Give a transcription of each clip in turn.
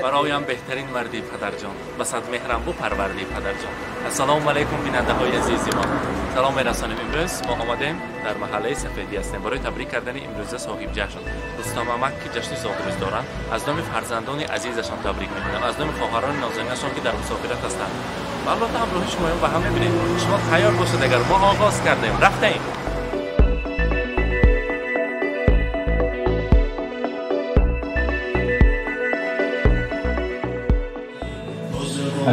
Бароям беҳтарин марди падарҷон, ба сад меҳрам бупарварди падарҷон. Ассалому алайкум, бинандаҳои азизи мо. Салом мерасонем. Имрӯз мо омадем, дар маҳаллаи Сафедӣ ҳастем барои табрик кардани имрӯза соҳиб ҷашн Рустам Амак, ки ҷашни зодрӯз доранд. Аз номи фарзандони азизашон табрик мекунам, аз номи хоҳарони нозанинашон, ки дар мусофират ҳастанд. Ва албатта ҳамроҳи шумоён ба ҳам мебинем. Шумо тайёр бошед, агар мо оғоз кардем, рафтаем.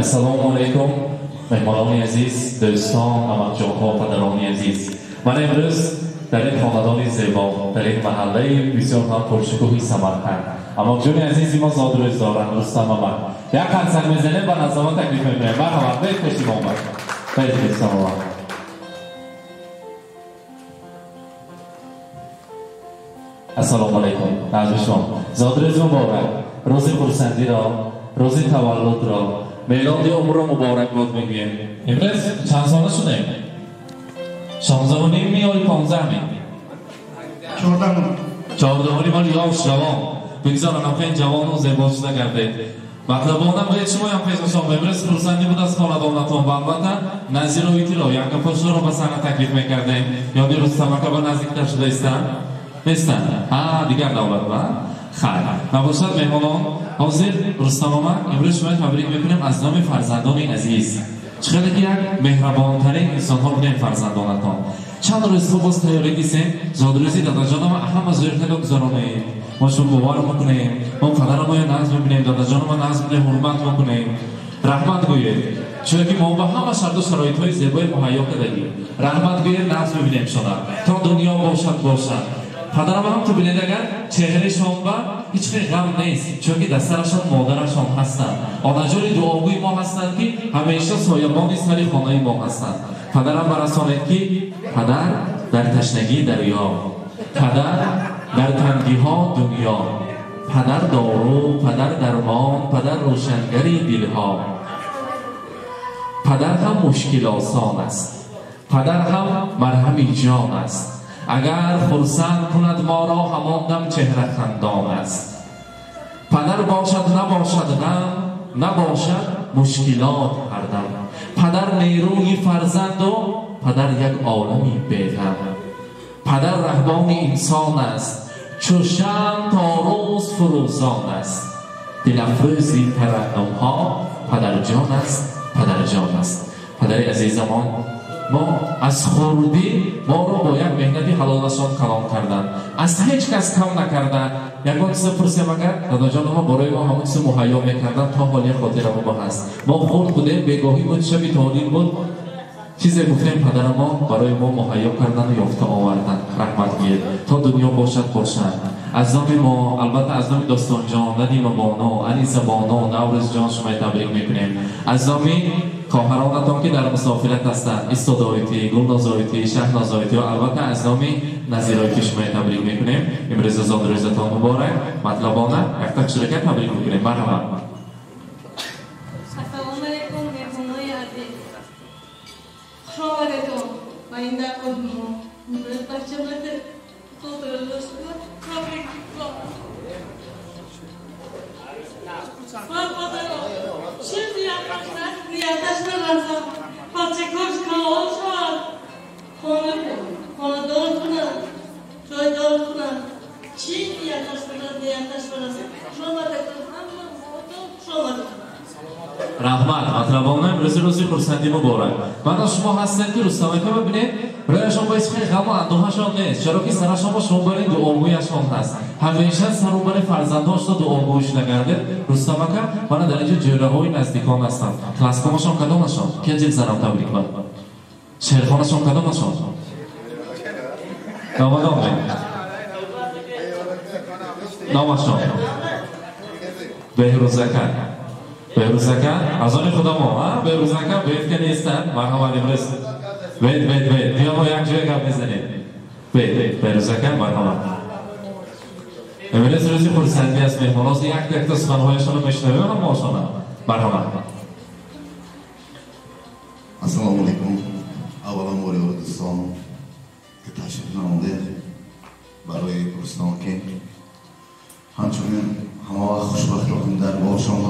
Ассалому алайкум, меҳмонони азиз, дӯстон, амакҷонҳо, падарони азиз. Ман имрӯз дар ин хонадони зебо, дар ин маҳаллаи бисёр ҳам пуршукӯҳи Самарқанд, амакҷони азизи мо зодрӯз доранд, Рустам Амак. Як қарсак мезанем, ба назама таклиф мекунем. Марҳамат, бед пеши мо омад. Бед, Рустам Амак. Ассалому алайкум, назми шумо. Зодрӯз муборак, рӯзи хурсандиро, рӯзи таваллудро, мелоди умрро муборакбод мегӯем. Имрӯз чанд сола шудем? 16.5 ё 15 ми? 14.5. Вали ёш, ҷавон. Бигзор анам хеле ҷавону зебо шуда гардед. Матлабонам бед шумоям пешашон. Имрӯз хурсандӣ буд аз хонадонатон ва албатта Назироитиро, янкапошро ба саҳна таклиф мекардем. Ёди Рустамака ба наздиктар шуда истанд? Нестанд? А, дигар давлат ба? Хайр. Набошад, меҳмонон, ҳозир Рустам Амак, имрӯз шумо табрик мекунем аз номи фарзандони азиз. Чӣ хеле ки як меҳрабонтарин инсонҳо будем фарзандонатон. Чанд рӯз хуб боз тайёрӣ дисем, зодрӯзи дадаҷонама ҳама зӯр хело гузаронем. Мо шумо бовар мекунем, мо падарамоя нағз мебинем, дадаҷонама нағз мебинем, ҳурмат мекунем. Раҳмат гӯед, чунки мо ба ҳама шарту шароитҳои зебои муҳайё кардагим. Раҳмат гӯед, нағз мебинем шона. То дунё бошад, бошад. Падарам ҳам ту бинед, агар чеҳраашон ба ҳеҷ хел ғам нест, чунки дар сарашон модарашон ҳастанд. Онаҷони дуогӯи мо ҳастанд, ки ҳамеша соябони сари хонаи мо ҳастанд. Падарам барасонед, ки падар дар ташнагии дарё, падар дар тангиҳо дунё, падар дору, падар дармон, падар рӯшангари дилҳо. Падар ҳам мушкилосон аст, падар ҳам марҳами ҷон аст. Агар хурсанд кунад моро, ҳамон дам чеҳра хандон аст. Падар бошад, набошад ғам, набошад мушкилот ҳардам. Падар нерӯи фарзанду падар як олами беғам. Падар раҳбони инсон аст, чу шам то рӯз фурӯзон аст. Дилафрӯзи тараннумҳо падарҷон аст, падарҷон аст. Падари азизамон, мо аз хурдӣ моро бо як меҳнати ҳалолашон калон карданд, аз ҳеҷ кас кам накарданд. Ягон чиза пурсем агар, дадаҷони мо барои мо ҳамон чиза муҳайё мекарданд, то ҳол як хотирамо мо ҳаст. Мо хурд будем, бегоҳӣ буд, шаби торик буд, чизе гуфтем, падарамо барои мо муҳайё карданду ёфта оварданд. Раҳмат гӯед, то дунё бошад, бошад. Аз номи мо, албатта аз номи Достонҷон, Надима боно, Аниса боно, Наврӯзҷон шумои табрик мекунем. Аз номи хоҳаронатон, ки дар мусофират ҳастанд, Истодоити, Гулнозоити, Шаҳнозоити, ва албатта аз номи Назироити шумои табрик мекунем. Имрӯза зодрӯзатон муборак. Матлабона якта ширкат табрик мекунем. Марҳамат. Ассалому алайкум, меҳмонои азиз. Хуш омадетон ба ин даргоҳи мо. Имрӯз бачамата зодрӯзашро табрик мекунам. Ман падарам чӣ нияташ нарасам, бачакош калон шавад, хонадор кунад, ҷойдор кунад. Чӣ нияташ барад, нияташ барасад. Хуш омадетон, ҳама хуш омадетон. Раҳмат, матлабона, имрӯзи рӯзи хурсандӣ муборак. Мана шумо ҳастед, ки Рустам ака, бибинед, рӯяшон боис хеле ғаму андӯҳашон нест, чаро ки сарашон бо шумо бари дуогӯяшон ҳаст. Ҳамеша сару бари фарзандҳошро дуогӯй шуда гардед. Рустам ака, мана дар инҷо ҷӯраҳои наздикон ҳастанд. Класскомашон кадомашон? Ки ҷил занам табрик ба? Шерхонашон кадомашон? Номадон номашон? Беҳрӯз ака. Беҳрӯз ака, аз они худамо, а? Беҳрӯз ака, бед ки нестанд. Марҳамат имрӯз. Бед, бед, бед. Биё, мо як ҷоя гап мезанем. Бед, Беҳрӯз ака, марҳамат. Имрӯз рӯзи хурсандӣ аст, меҳмонон як якта суханҳояшонро мешунавем ҳамаошона. Марҳамат. Ассалому алайкум. Аввалан бори дӯстон, ки ташриф намудед барои Рустам, ки ҳамчунин ҳама вақт хушбахтро дар боршон.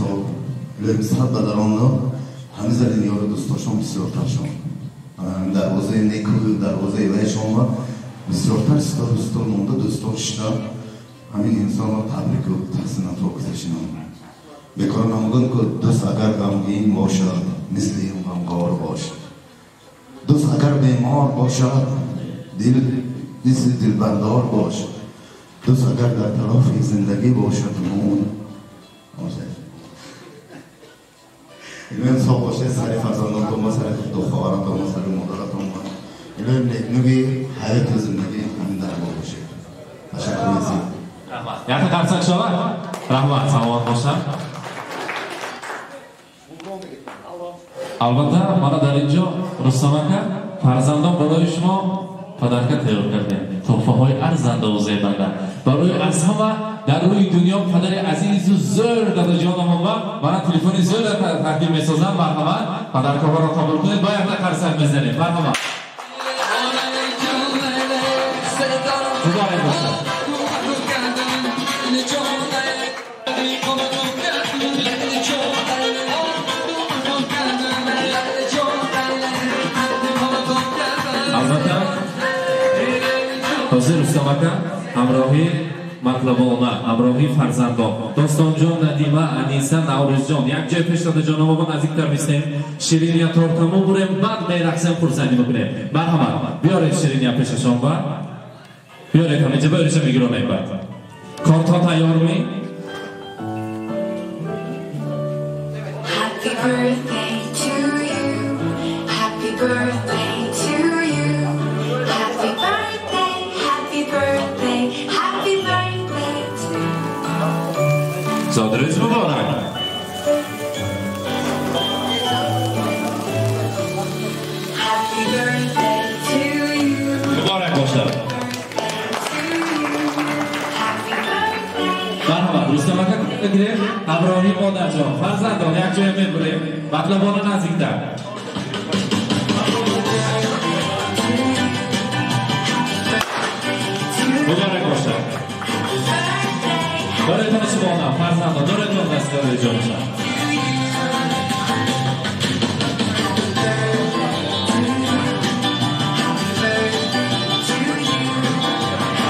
сол илоҳим сад бадаронро ҳамин залин ёру дӯстошон бисёртаршон дарвозаи некую дарвозаи вайшонва бисёртар ситор стол монда дӯстон шида ҳамин инсонро табрику таҳсинотро гузашинам. Бекор намуданд ку дӯст агар ғамгин бошад, мисли ин ғамгор бошад. Дӯст агар бемор бошад, дил мисли дилбардор бошад. Дӯст агар дар тарафи зиндагӣ бошад, мун бошад. Илоҳим соғ бошед, сари фарзандонтон ва сари духоваратон ва сари модаратон ва илоҳим некнуги ҳаёту зиндагӣ ҳамин дарбор бошед. Ташаккури зиёд. Раҳмат. Якта қарсак шавад? Раҳмат, саломат бошад. Албатта, мана дар ин ҷо Рустам ака, фарзандон барои шумо падарка тайёр кардем. Туҳфаҳои арзандаву зебанда. Барои аз ҳама дар рӯи дунё падари азизу зӯр дадаҷономон ва мана телефони зӯрро тақдим месозам. Марҳамат, падаркаҳоро қабул кунед, ба якта қарсак мезанем. Марҳамат. Муборак бошад. Албатта, ҳозир Рустам ака ҳамроҳи матлабона, ҳамроҳи фарзандон Достонҷон, Надима, Аниса, Наврӯзҷон як ҷой пеш дадаҷономо наздиктар мистем, шириния тортамо бурем, баъд мерақсем, хурсандӣ мекунем. Марҳамат, биёред шириния пешашон ба биёред, ҳаминҷа биёреша мегиронем. Баъд кортҳо тайёр ми? Happy birthday to you. Happy birthday to you. Happy birthday, happy birthday, happy birthday to you. Зодрӯз муборак. Happy birthday to you. Муборак бошад. Happy birthday. Марҳамат, Рустам ака гирем, ҳамроҳи модарҷон, фарзандон як ҷоя мебурем, матлабона наздиктар. Муборак бошад. Дорайтон шумона, фарзандон, дорайтон дастгоҳи ҷоншон.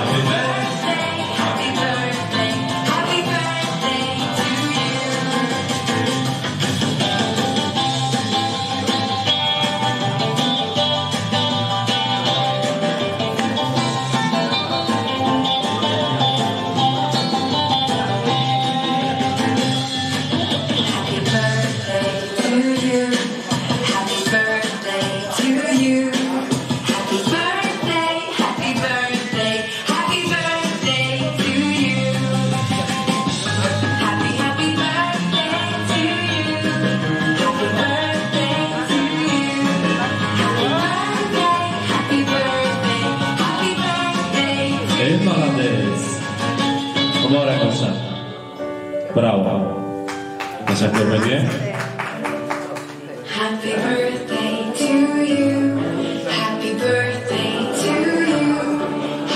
Happy birthday, happy birthday to you. Happy birthday to you. Happy birthday to you. Happy birthday, happy birthday, happy birthday to you. Happy, happy birthday to you. Happy birthday to you. Happy birthday, happy birthday, happy birthday to Эй, молодец. Муборак бошад. Браво. Ташаккур мегӯем. Happy birthday to you. Happy birthday to you.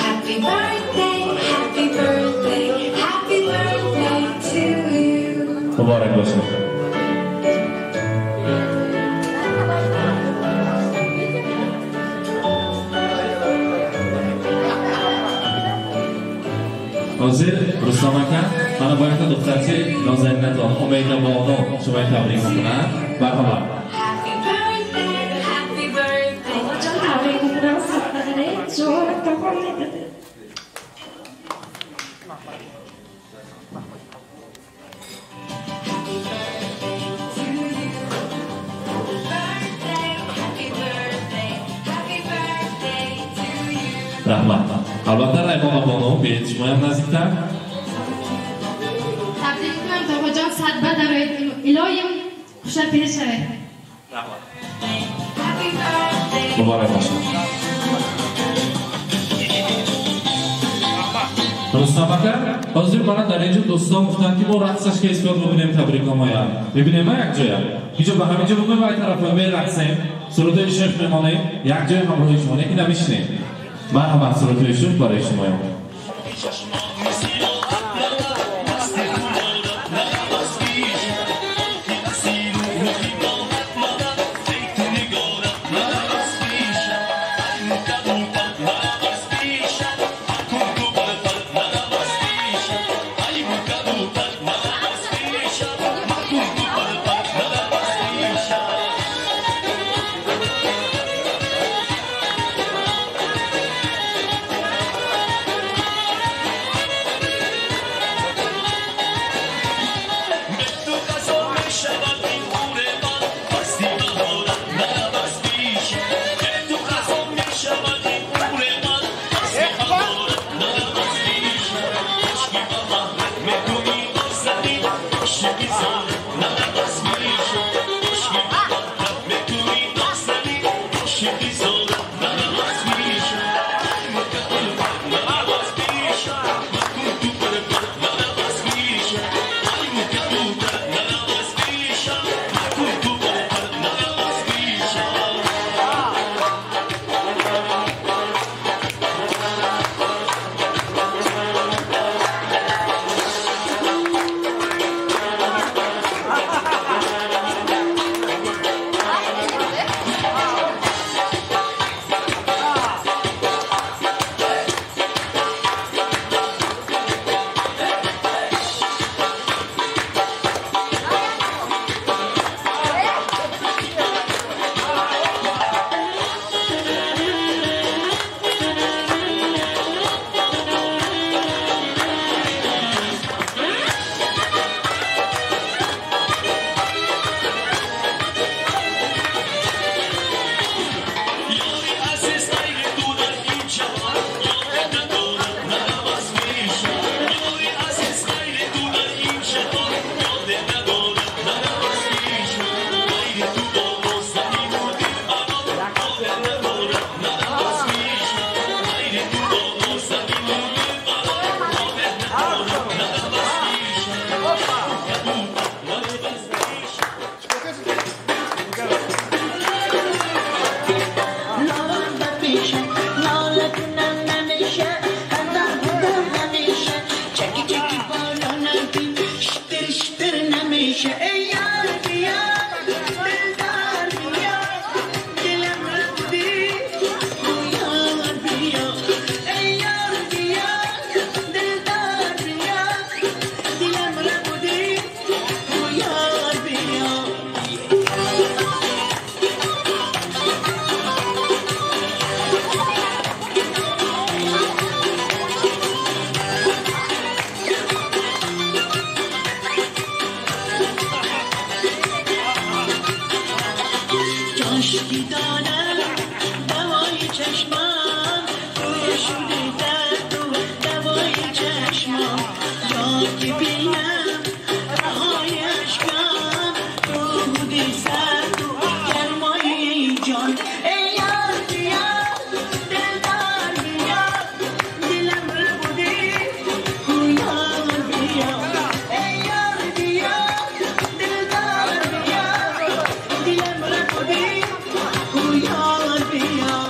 Happy birthday, happy birthday, happy birthday to you. Муборак бошад. Ҳозир Рустам ака мана бо якта духтарчи нозанинатон Умеда бону шуморо табрик мекунад. Марҳамат. Happy birthday, happy birthday. Бобоҷон табрик мекунам, садақаи ҷонат тақон медиҳад. Happy birthday to you. Happy birthday, happy birthday, happy birthday to you. Раҳмат. Албатта, Райҳона бону, биед шумоям наздиктар. Табрик мекунам, бобоҷон, сад ба дароед, илоҳим хушар пир шавед. Раҳмат. Happy birthday. Муборак бошад. Рустам ака, ҳозир мана дар инҷо дӯстон гуфтанд, ки мо рақсаш ки исбот бубинем табрикномоя. Мебинем як ҷоя. Инҷо ба ҳаминҷо бумем, вай тарафа мерақсем, сурудҳои шӯх мемонем, як ҷоя ҳамроҳи шумо, лекин намешинем. Марҳамат, сурудҳои шӯх барои шумоён. چشمم، تو شدی درد و دوای چشمم، یا که بینم رهای اشکم، تو بودی سرد و گرمای جان. ای یار بیا، دلدار بیا، دلم ربودی هویار بیا. ای یار بیا، دلدار بیا، دلم ربودی هویار بیا.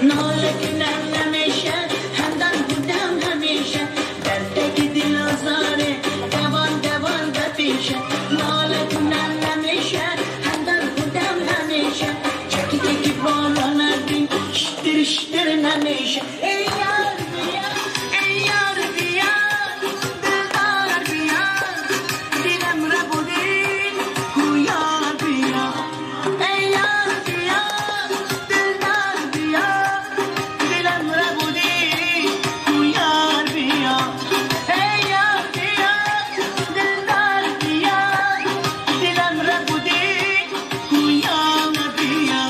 ناله کنم نمیشه، همدم بودم همیشه، در تک دل آزاره دوان دوان بپیشه. ناله کنم نمیشه، همدم بودم همیشه، چکی چکی بالا نبین، شتر شتر نمیشه. ای یار بیا، ای یار بیا، دلدار بیا، دلم ربودی هویار بیا. ای یار بیا، دلدار بیا، دلم ربودی هویار بیا. ای یار بیا، دلدار بیا، دلم ربودی هویار بیا.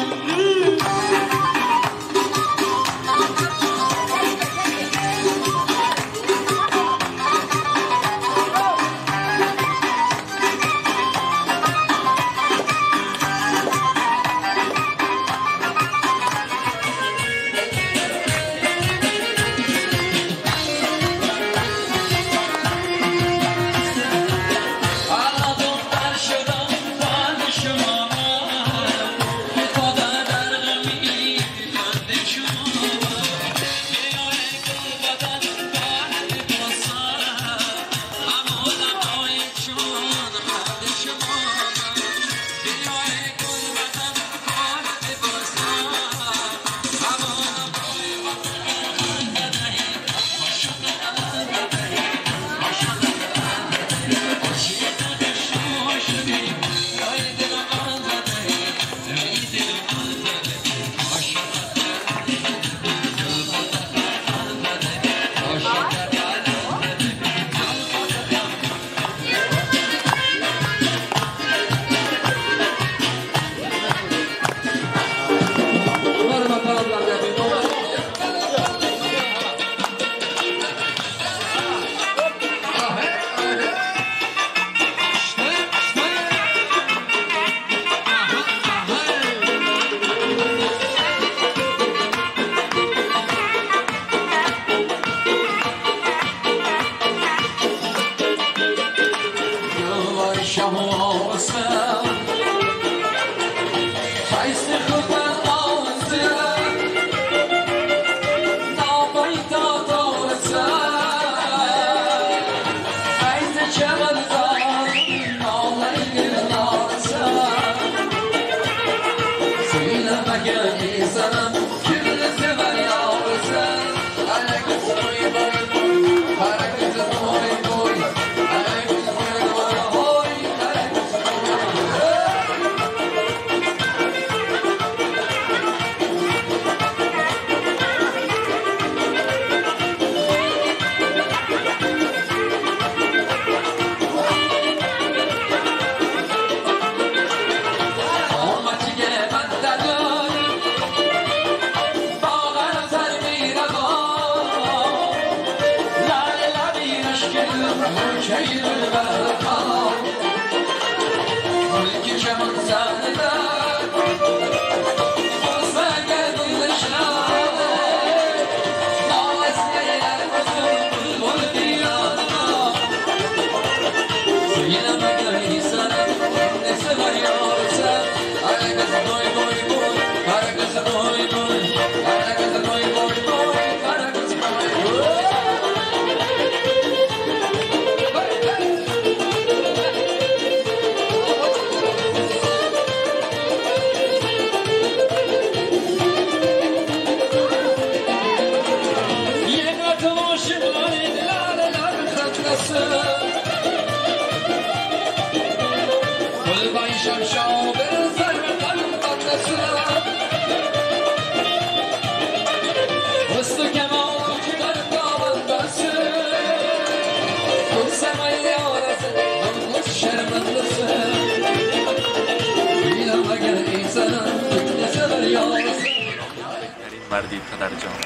Парвардӣ падарҷон,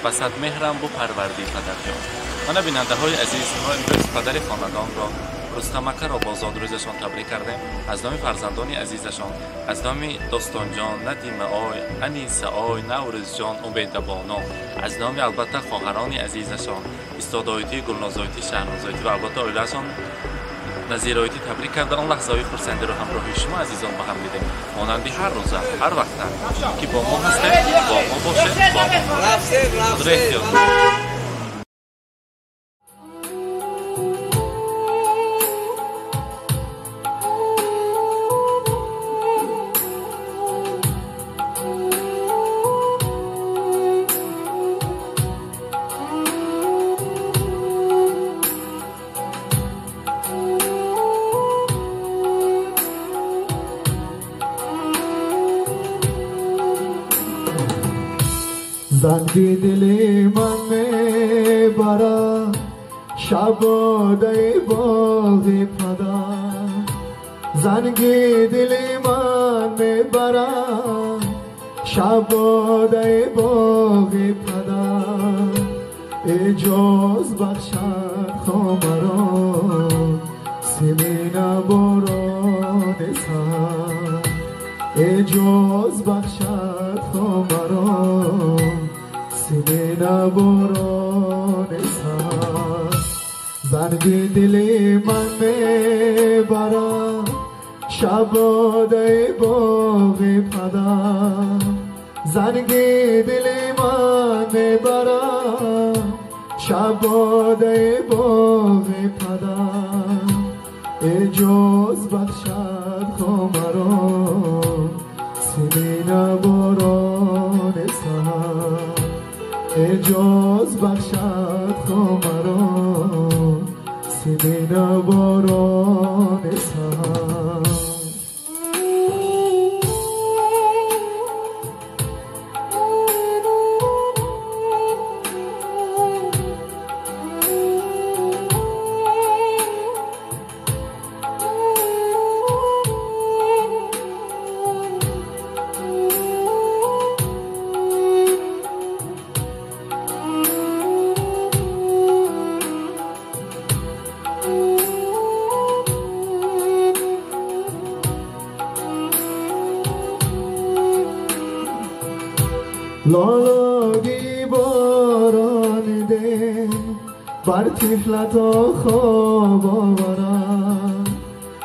ба сад меҳрам бупарвардӣ падарҷон. Мана бинандаҳои азиз, мо имрӯз падари хонадонро Рустамакаро бо зодрӯзашон табрик кардем. Аз номи фарзандони азизашон, аз номи Достонҷон, Надимаой, Анисаой, Наврӯзҷон, Убедабоно, аз номи албатта хоҳарони азизашон Истодоитӣ, Гулнозоитӣ, Шаҳнозоитӣ ва албатта оилаашон Назироитӣ табрик карда, он лаҳзаҳои хурсандиро ҳамроҳи шумо азизон ба ҳам дидем. Монанди ҳар рӯза, ҳар вақта ки бо мо ҳастед, бо мо бошед, бо мо бошед. Худро эҳтиёт кунед. زنگی دلی من میبرد شباده باغ پدر، زنگی دلی من میبرد شباده باغ پدر، اجاز بخشد خامرا سیمین باران سر، اجاز بخشد خامرا سیمین باران سر، زنگی دلی من میبرد شباده باغ پدر، زنگی دلی من میبرد شباده باغ پدر، اجاز بخشد خامرا سیمین باران سر، اجاز بخشد خامرا سیمین باران سر. لالاگی باران ده بر طفلتا خواب آورد،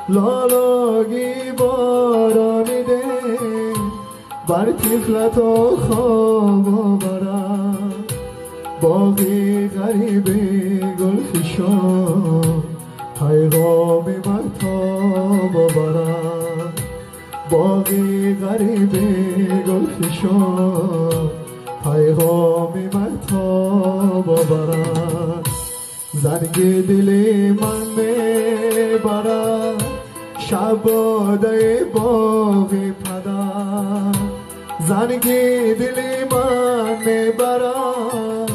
لالاگی باران ده بر طفلتا خواب آورد، باغی غریب گلفشان پیغام مهتاب آورد، باغی غریب گلفشان پیغام مهتاب آورد، زنگ دل من میبرد شباده باغ پدر، زنگ دل من میبرد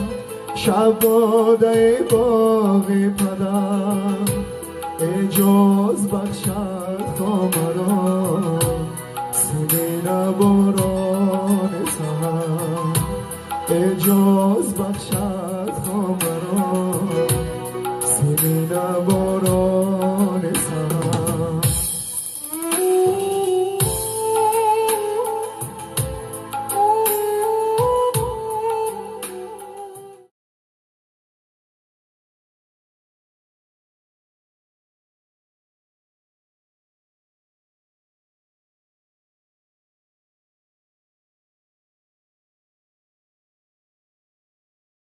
شباده باغ پدر، اجاز بخشد خامرا سیمین باران سحر، اجاز بخشد